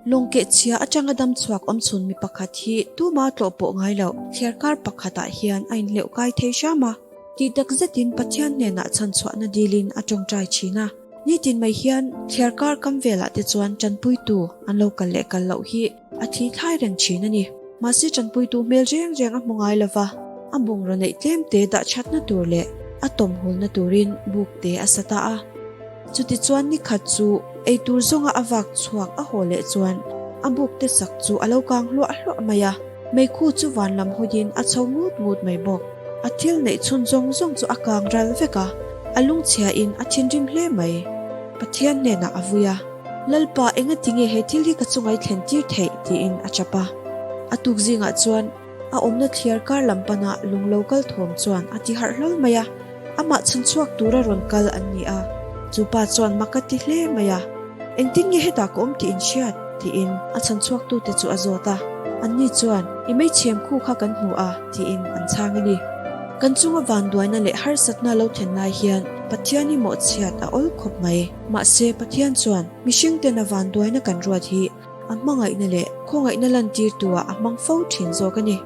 Lawng keh chhia atanga dam chhuak awm chhun mi pakhat hi tuma tlawh pawh ngai loh thliarkar pakhatah hian a inhleuh kai thei hram a. Tih tak zetin Pathian hnenah chhanchhuahna dilin a tawngtai thin a. Nitin mai hian thliarkar kam velah te chuan tanpuitu an lo kal leh kal loh hi a thi thlai reng thin a ni. Mahse tanpuitu hmel reng reng a hmu ngai lova, a bungraw neih tlem te dah thatna tur leh a tawmhulna turin buk te a sa ta a. Chutichuan ni khat chu eitur zawnga a vak chhuak a haw leh chuan a buk te sak chu a lo kang hluah hluah mai a, meikhu chu van lam hawiin a chho ngut ngut mai bawk. A thil neih chhun zawng zawng chu a kang ral vek a, a lungchhiain a thinrim hle mai. Pathian hnenah a vui a, Lalpa, engatinge he thil hi ka chungai thlen tir theih? tiin a chap a. A tuk zingah chuan a awmna thliar kar lam pana lung lo kal thawm chuan a ti harh hlawl mai a, amah chhan chhuak tura rawn kal an ni a. Chu pa chuan mak a ti hle mai a, Engtin nge hetah ka awm tih in hriat? tiin a chhan chhuaktute chu a zawt a. Anni chuan, I meichhem khu kha kan hmu a, tiin an chhang a ni. Kan chunga vanduaina leh harsatna lo thlen lai hian Pathian hi mawhchhiat a awl khawp mai. Mahse, Pathian chuan mihring tena vanduaina kan ruat hi a hmangaihna leh khawngaihna lantirtuah a hmang fo thin zawk a ni.